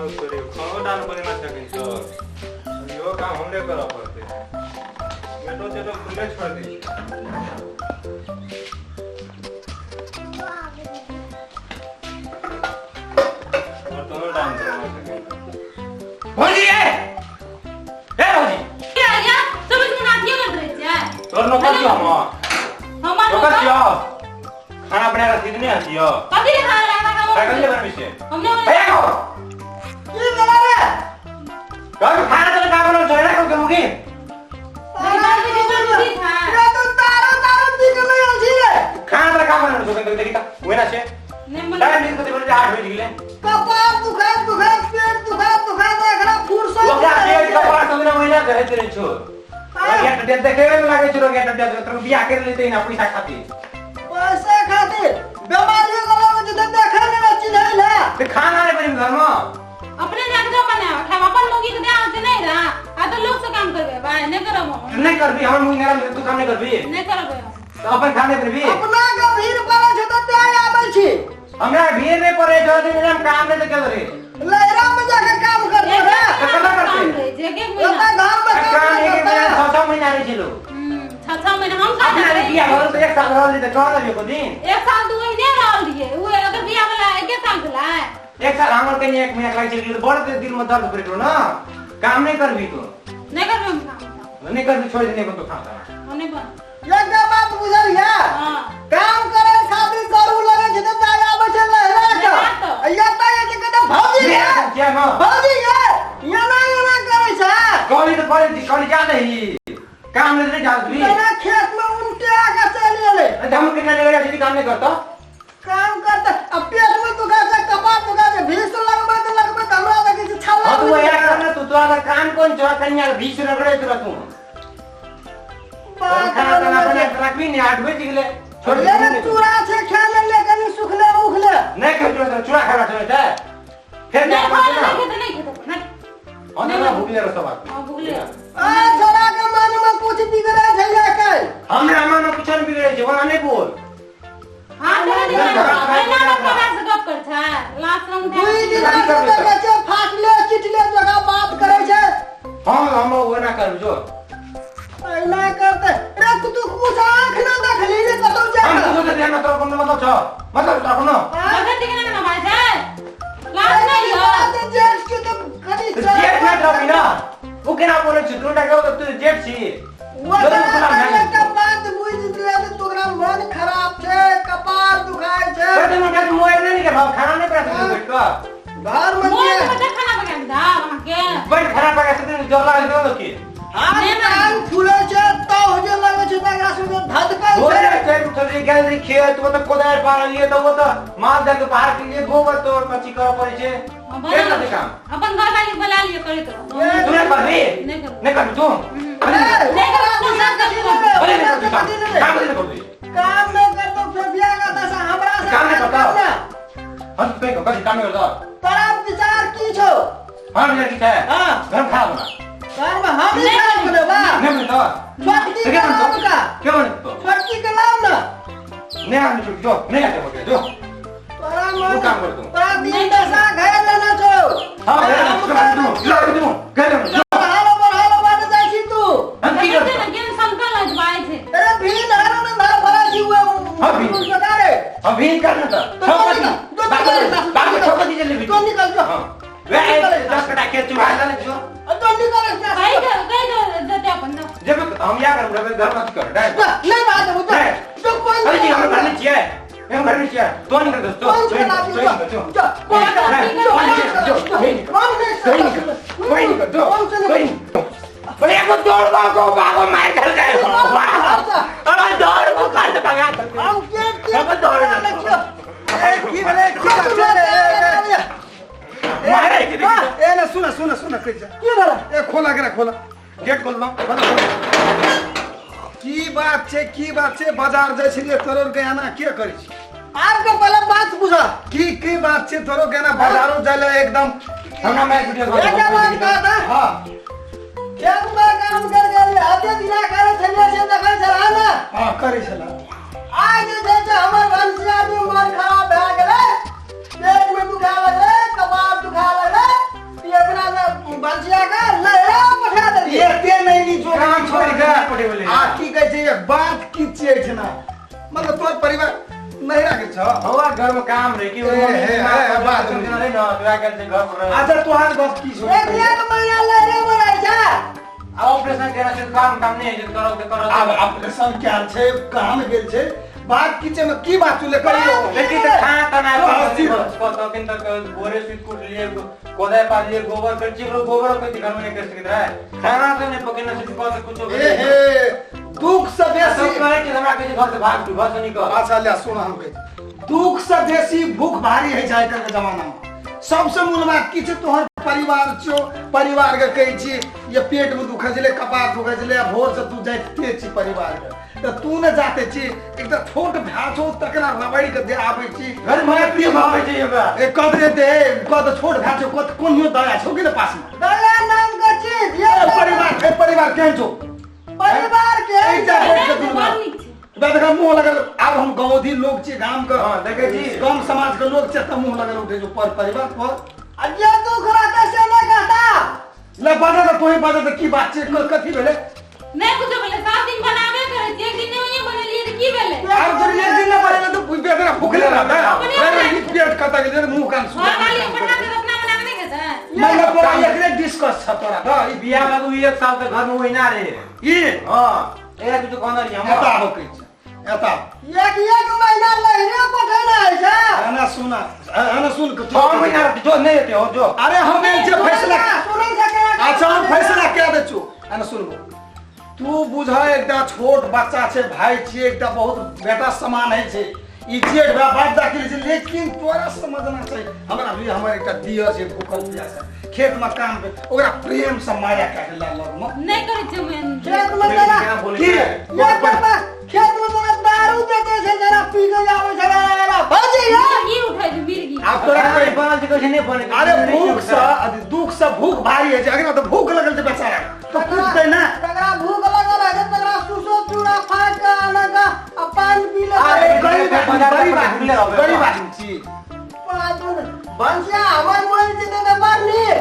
तोरे खानो डाल बनेना छथिन सब इहो काम हमरे करऽ पड़तै। बेटो तेटो खुले छोड़ दै छै। बर्तनो डाल बनेना छथिन। भौजी ए ए भौजी के आ गया सब इसमें नाथिए करत रहै छियै। तोर नौकर छियौ हम। हमर नौकर नौकर छियौ, खाना बना कऽ सीधने हथियौ। कथी ले खाना खाना खाना कथी ले बनबै छियै? हम नहि बनेबै। भैया कहो। की भेलै रे? घर में खाना चले का बनल छै ना कम की। नहीं, बाल में जीवन बुद्धि था। रे तू तारो तारो दिख नहीं आल छी रे। खाना चले का बनल छै देखी त ओना छै। नहीं मन टाइम नहीं कते बजे 8 बज गेलै। कपार दुखाइत दुखाइत पेट दुखाइत दुखाइत एकरा फुर्सत ओकरा नहि पेट छै। कपार सब ना महीना रहैत रहै छौ। रोगिया टटिया देखेबे में लागै छौ, रोगिया टटिया तोर बियाह कर लेतै ना पैसा खातिर। पैसा खातिर बीमारी के लगे छै तऽ देखै नहि चिन्है ले। ते खाना नहीं बनी घर में। अपने जाके जो बनाओ खाब अपन मौगी के दे से नहीं रहा आ तो लोग से काम करबे भाई नहीं करब हम। नहीं करबी हमर मुंह नरम तू काम नहीं करबी। नहीं करबे हम। तो अपन खाने बनबी। अपना के भीड़ पड़ै छै तऽ तें आबै छी। हमरा भीड़ नहीं पड़े जो दिन हम काम नहीं के रे। लहरा में जाके काम करते एक रे। एक तो महीना कतना काम करते? रहै छै, एक एक ओतऽ महीना। घर में काम काम नहि एक एक महीना करता। छह छह महीना रहै छै लोग। छह छह महीना हम कहाँ अपना रहै? बियाह भऽ गेल तऽ एक साल रहल तऽ चढ़ देलियै को दिन। एक साल 2 महीने रहल रहियै उ अगर बियाह वाला एक साल भेलै। एक साल हमर कनि एक महीना लागि चलि गेल, बड़ दिल में दर्द पड़ि गेलो ना। काम नहीं करबी तू। नहीं करबे हम काम। नहीं करबी छोड़ देने को तो खाना। हम नहीं बन। एकटा बात बुझलियै? हाँ। काम करै खातिर करू लगै छै तऽ जाय आबै छै लहरा के। लहरा के। आ एतऽ जे छै कहतै भौजी गे, क्या ना भौजी गे, एना एना करै छै। कहली तऽ कहली कहली जा दही काम नहीं जा दही। तेना खेत में उनटे के चलि एलै। तो हम कितना लेगा जल्दी काम नहीं करता। काम करते आ पेट में दुखा छै, कपार दुखा छै, भीस लगबै तऽ लगबै तऽ हमरा लगै छै छाला। हाँ तू यार कर ना तू तो अगर काम कौन चोरा कन्या बीच रगड़े तू तू बात खाना ताना बनेने बना छै। के रखबी नहीं 8 बज गेले छोड़ ले रे चूड़ा छै खा ले ले कनि सुखले उखले। नहीं खाइ चूड़ा चूड़ा खाना छोड़ दे फिर नहीं जा खाना नहीं खेते नहीं खेते नहीं। हां तो भूख ले रहो सब आदमी। हाँ भूखले रहो। आ छोरा के मन में कुछ बिगड़ै छै या काल्हि। हमरा मन में कुछ नहीं बिगड़े छै ओना नहीं बोल। हाँ चला दी नहीं, नहीं, ना ना पगार से गप कर छै लास्ट रंग दुई दिन कथी से करबै तऽ? देखै छै फाटले चिटले जगह बात करै छै। हाँ हम ओना करब जो। ऐना करते रे तू कुछ आँख ना देखली रे कतौ जा हम कऽ। कुछ ध्यान न तोरा कोनो मतलब छ मतलब तोरा कोनो। बगल दिखे ना भाई छै लास्ट नहीं हो। जेठ के तऽ कनि जेठ ना रहबी ना उ केना बोलै छै तू टाके तू जेठ छी। ओकरा एकटा बात बुझि ले तऽ तोरा मन खराब छै, कपार दुखाइ छै। तो तू मोबाइल नहीं के खाना नहीं बना सकते बैठ कऽ। घर में मोर जे के खाना बना के दा वहां के। बड़ खराब पका सकते जोर लगा दो की। हाथ नहि, नहि। टांग फूलै छै तऽ जे लगै छै तकरा सुन धधकै बोले छै। चल उठल गेल रही खेत वो तो कोदार पार लिए तो वो तो माल दे के बाहर के लिए गोबर तोड़ कथी करऽ पड़ै छै। हाँ, के करतै काम? अपन घर वाली बुला लियो करैत रहो। तू नहीं करबी? नहीं करबी। नहीं करबी तू? ए, नहीं ओकरा करबी, गुस्सा नहीं कथी करबी। लेबै? अरे नहीं ओकरा करबी काम। कथी लेबै? काम नहीं करबी। काम नहि करतौ फेर बियाह करतौ से हमरा से काम नहि बात करतौ? कर ना। हम तो कथी काम नहीं करतौ? तोरा विचार की छौ? हाँ विचार की छै? हाँ। घर में खाना बना। घर में हम ही नहि खाना बनेबै। बनेबा। नहीं बनतौ? छोटकी तो के क्या लाउ बनतौ? का। क्यों बनतौ? छोटकी के लाउ ना। नहीं आने छोड़ जो नहीं आते बोले जो। तोरा तू मन काम कर तू। तोरा दिन दशा घर लेना छौ। हाँ घर हम तू ला तू घर ले जो। हालो पर हालो बाट जाइ छी तू। हम की देखै करतौ? छै ने केहन समतल होइत बाजै छै। अरे भीड़ हारो ने धर भरा छी उहे। हाँ, भीड़। सरकारे। हम भी करना था। तो छौ निकल, पति तो बाबू निकल, बाबू छौ पति जल्दी भी तो निकल जो। हाँ वे 10 कटा खेत चुरा ले जो। तो निकल कहि दे कहि दे जते अपन दो। जब हम या करब घर मत कर डाय। नहीं बात है नहीं। जो कौन अरे जी हम घर में छियै हम घर में छियै तो निकल दोस्त कौन तो चला निकल दियो तो जो कौन नहीं, जो नहीं कौन कोई निकल कोई निकल जो कोई निकल अरे को दौड़ भागो भागो मार कर गए अरे दौड़ को कर दे भगा हम के के हम दौड़ ए की भेलै की बात छै रे? ए, मारे के ए, ए ने सुन सुन सुन कहि जा। की भेलै? ए खोला एकरा खोला। गेट खोल दो। खोला, खोला। की बात छै की बात छै बाजार जाइ छलियै तोरो के एना के करै छी? आपके पहले बात बुझा। की की बात छै तोरो के एना बाजारो जाइ ले एकदम। हमरा मैं वीडियो एकटा बात कहता। हाँ खेत में काम कर गेलियै हाथे दिना करै छलियै से देखै छला ना। हाँ करै छला। आज जे छै हमर भनसिया भी मन खराब भए गेलै, पेट में दुखा लगलै, कपार दुखा लगलै। ये बात की छियै एहिठिना मतलब तोहर परिवार नहीं राखे छ हवा घर में काम रहे कि ए, हे, हे, बात नहीं रहे ना तो आजकल से घर पर रहे। अच्छा तोहार गप की छौ एक एक महीना लहरे बोलै छै आ ऑपरेशन केना छै काम काम नहीं है करो तो करो आब ऑपरेशन कयल छै काम गेल छै बात की छै की बात चुले कहियो लेकिन तो खाना तना हाँ, जी। तो किन तक बोरे सुत कुट लिए कोदाय पार लिए गोबर कर चिकरो गोबर कर घर में नहीं कर सकते रहे खाना तो नहीं पकेना से पास कुछ ए हे दुख से सब बेसी करे कि हमरा के घर से भाग तू घर से निकल अच्छा ले सुन हम कहै छी। दुख से बेसी भूख भारी है छै आइ काल्हि के जमाना में सबसे मूल बात की छै तोहर परिवार छौ परिवार के कहै छी ये पेट में दुखै छलै कपार दुखै छलै आ भोर से तू जाइते छी परिवार के तऽ तू ने जाते छी एकटा छोट भाय छौ तकरा रबड़ि के दे आबै छी घर में प्रिय भावे छै हमरा ए कद रे दे कद छोट भाय छौ कद कोनियो दया छौ कि ने पास में दया नाम के चीज ये ए परिवार ए परिवार केहन छौ परिवार के एक जा बैठ के दुनू बड़ नीक छै बे देखा मुंह लगल आब हम गाँवधी लोग छी गाम के हाँ, देखै छी। गाम समाज के लोग छै तऽ मुंह लगल उठे जो पर परिवार पर आ जे दुख रहतै से नहि कहता ले बाजा तऽ तोही बाजा तऽ की बात छै कथी भेलै नहि कुछो भेलै 7 दिन बनाबे करै छियै एक दिन नहि बनेलियै तऽ की भेलै आब जब एक दिन ना बनेले तऽ बुझबे करा भूखले रहता अपने अरे ई पेट कतऽ गेलै मुंह कान घर सुखा वाली पठा के अपना बना के नहि खेतै मतलब तोरा एकरे डिस्कस छ तोरा तऽ ई बियाह बाबू एक साल तक घर में वही ना रहे ई हाँ एकरा कुछ कहना रही हम एता हो कहै छै एता एक एक महीना लहरे पठेने है छै एना सुना एना सुन के 6 महीना जो नहीं रहते हो जो अरे हम एल छै फैसला सुनै छै केना अच्छा हम फैसला कए दै छु एना सुन तू बुझ एकटा छोट बच्चा छै भाई छियै एकटा बहुत बेटा समान है छै ई जेठ भाई बाप दाखिल छै लेकिन तोरा समझना छै हमरा भी हमर एकटा दियर छै भूखल प्यासल खेत में काम पे ओकरा प्रेम से माया काटे ला लग में नहि करै छियै हम खेत में जरा केना बोलै की छै? एक बार खेत में जरा दारू बेचै छै जरा पी के आबै छै जरा भौजी रे मिर्गी उठै छै मिर्गी आब तोरा अरे बनल छै कैसे नहीं बने अरे भूख से अथी दुख से भूख भारी है छै अगर तो भूख लगल छै बेचारा तो कुदतै ना तकरा भूख लगल है तकरा सुसो चूड़ा फाड़ के आने का आ पान पी ले अरे गरीब आदमी गरीब आदमी गरीब आदमी छी भंसिया हमर मोल जेतै तऽ बड़ नीक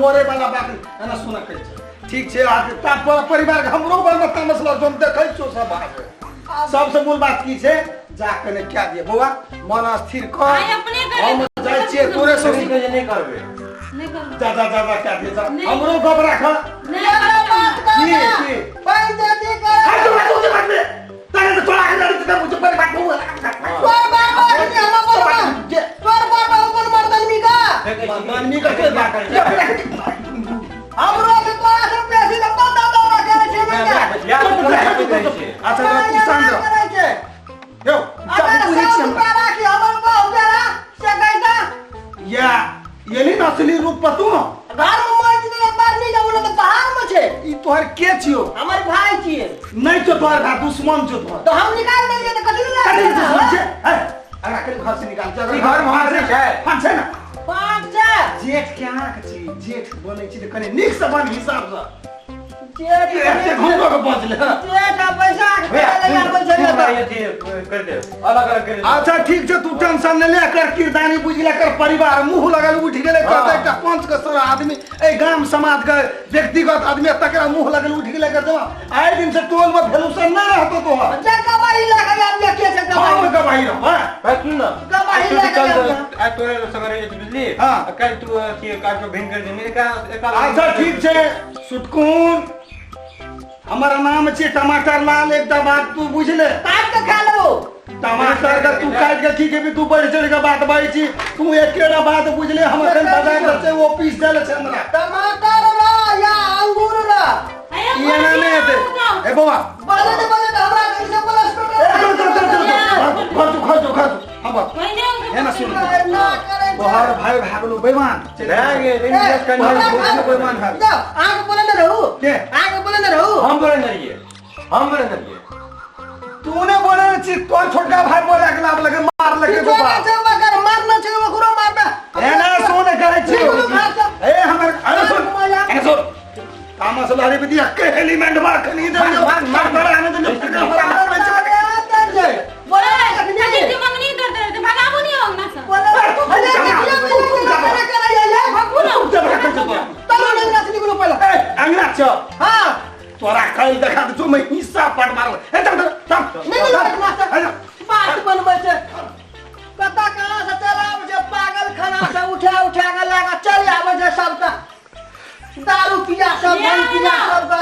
मोरे वाला बात एना सुन कहै छै ठीक छै आ ता परिवार के हमरो बड़ तामस लग हम देखै छियौ सब बात सबसे मूल बात की छै जा कने क्या दिए बौआ मन स्थिर कर आइ अपने करे हम जाइ छियै तोरे से नहीं नहीं करबे नहि करबै जा जा जा जा क्या दिए जा नहीं। हमरो गप राख नहि एगो करबै बात की, कहता की? पंचायती कर हट तू तू बात में तारे तो तोरा के लड़की त मुझे पर बात बौआ तोर बार बार हम बोलबा तोर बार बार अपन मर्दन मी का मर्दानमी का के बात हमरो से तोरा से बेसी तऽ बंदा दौरा करै छै बेटा। अच्छा तू शांत रह करै छै यौ अगर बुझै सौ छियै रुपया राखी हमर बहु बेरा से कहता या ये नहीं असली रूप पर तू घर में मर जेतै तऽ बाहर नहि जाबू ने तऽ बाहर में छै ई तोहर के छियो हमर भाई छियै नहीं छो तोहर भाई दुश्मन छो तोहर तऽ हम निकाल देलियै तऽ कथी लए कथी दुश्मन छै है अगरा कनि घर से निकाल चल ई घर में हंसै छै। हाँ छै ना पाँच छै जेठ के आँख छी जेठ बनै छी तऽ कनि नीक से बन हिसाब से जेठ एते घुमरो के बजले जेठ आ पैसा भैया के आबै छै सुन भाई अथी कर दे अलग अलग कर दे अच्छा ठीक छै तू टेंशन नहि ले कर किरदानी बुझि गेलै कर परिवार मुंह लगल उठि गेलै कहतै एकटा पंच के सारा आदमी एहि गाम समाज के व्यक्तिगत आदमी तकरा मुंह लगल उठि गेलै कर जवाब आइ दिन से टोल में भेलुसन नहि रहतो तोहर जे गवाही लए के आबि के छै हम गवाही गवाही रहबै भाई सुन ना गवाही तू लए के चल आबि आ तोरे संग रहे बुझली हाँ। कल तू अथी काट के भिन कर दे मेरे का एक अच्छा ठीक छै सुटकुन हमर नाम छै टमाटर लाल एकटा बात तू बुझले काट के खा लेबो टमाटर के तू काट के की खेबी तू बढ़ चढ़ के बात बाजै छी तू एकेटा बात बुझले हम एखन बाजार मे छै ऑफिस जाय छै हमरा टमाटर रा या अंगूर रा आया ई एना नहि हेतै ए बौआ बजै तऽ बजै तऽ हमरा कैसे प्लस ए चल चल चल चल खा खा खा हम बात पहिने एना सुन ना करै छै। तोहर भाई भागलो बेईमान भए गेल ए, कनि हमरा भागलो बेईमान भाग जाओ, अहाँके बोले ने रहू के? अहाँके बोले ने रहू हम बोले नहीं हम बोले नहीं तू ने बोले छी तोर छोटका भाई बोले के लाभ लगे मार लगे किछो बाबा नहि छै मगर मारना छै ओकरो मारबे एना सुन करै छी बिल्कुल भाग जा। ए हमर अरे सुन एना सुन तामस लारी विधि के एलिमेंट मार खनी दे मार, मार, मार आने दे बोले कथी के मंगनी करते रहते भगाबू नहीं हो ना सब बोले अरे किया बोले करे ये भगू ना जब रख तलो नहीं रख निकलो पहले ए अंगना छ हां तोरा कल देखा दे मैं हिस्सा पट मारल ए चल चल चल। नहीं, नहीं, नहीं, चल, चल। बात बनबै छै कतऽ कहाँ से चल आबै छै पागल खाना से उठा उठा के लए कऽ चलि आबै छै सबटा दारू पिया सब भांग पिया सब के।